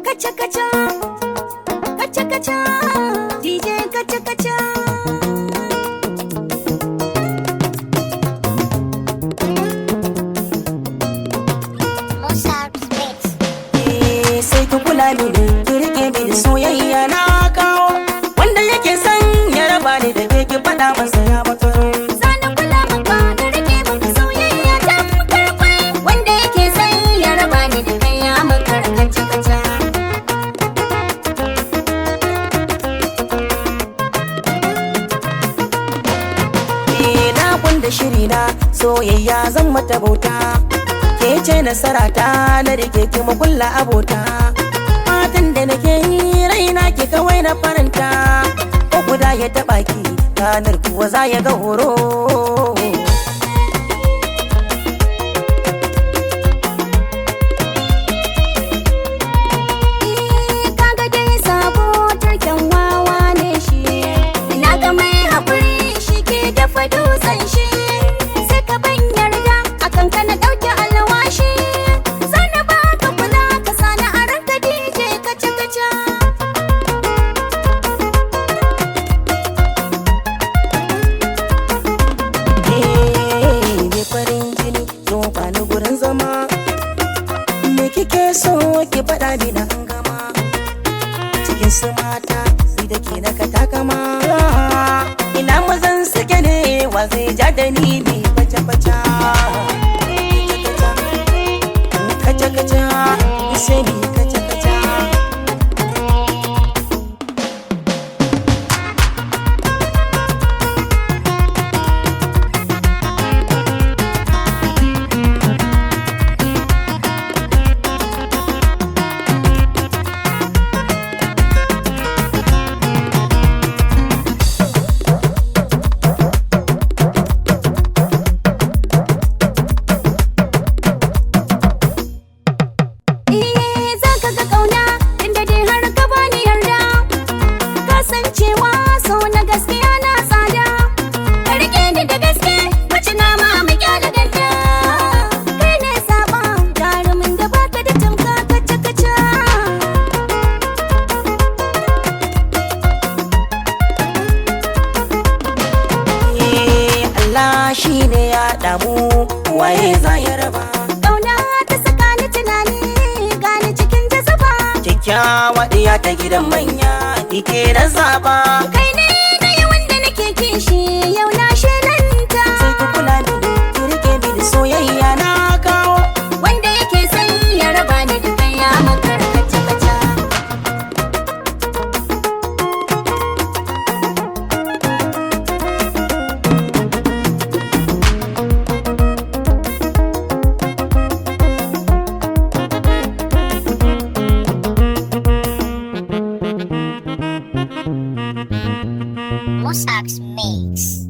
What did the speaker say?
Kaca kaca, kaca kaca, DJ kaca kaca. Eh, sai ki kula mini, ki rike mini soyayya na kawo. Wanda yake son ya raba ni da ke, ki faɗa masa ya makaro. Zana kula maka da rike maka soyayya tamkar kwai. Wanda yake son ya raba ni da kai ya makar kaca kaca. Eh, na kunda shiri na soyayya zan mata bauta. Ke ce nasara ta, na rike ki makulla abota. Fatan da nake yi raina ki kawai na faranta. Ko guda ya taɓa ki, ranar kuwa za ya ga horo. Eh, kaga dai sabo turken wawa ne shi. Ina ga mai haƙuri shi ke dafa dutsen shi. Sai ka ban yarda akan ka na ɗauki alwashi. Zana baka kula ka sani a ranka DJ kaca kaca. Eh, me farin jini zo bani gurin zama. Me kike so ki faɗa mini an gama. Cikin su mata ni da ke na katakama. Ina mazan suke ne, wa zai ja da ni ne faca faca. Kaca kaca, sai ni kaca kaca. Eh, za ka ga ƙauna inda dai har ka bani yarda. Ka san cewa so na gaskiya na tsada. Ka riƙe ni da gaske, mace na ma mu kyale ganda. Kai ne sabon jarumin da baka da tamka kaca kaca. Eh, Allah shi ne ya damu, waye za ya raba. Ƙauna ta saka ni tunani, gani cikin jazaba. Kyakkyawa ɗiya ta gidan manya, ni ke na zaba. Kai ne na yi wanda nake kishi, yau na shelanta. Sai ki kula mini, ki rike mini soyayya na kawo. Wanda yake son ya raba ni da kai ya makar kaca kaca. Mossack's Mix.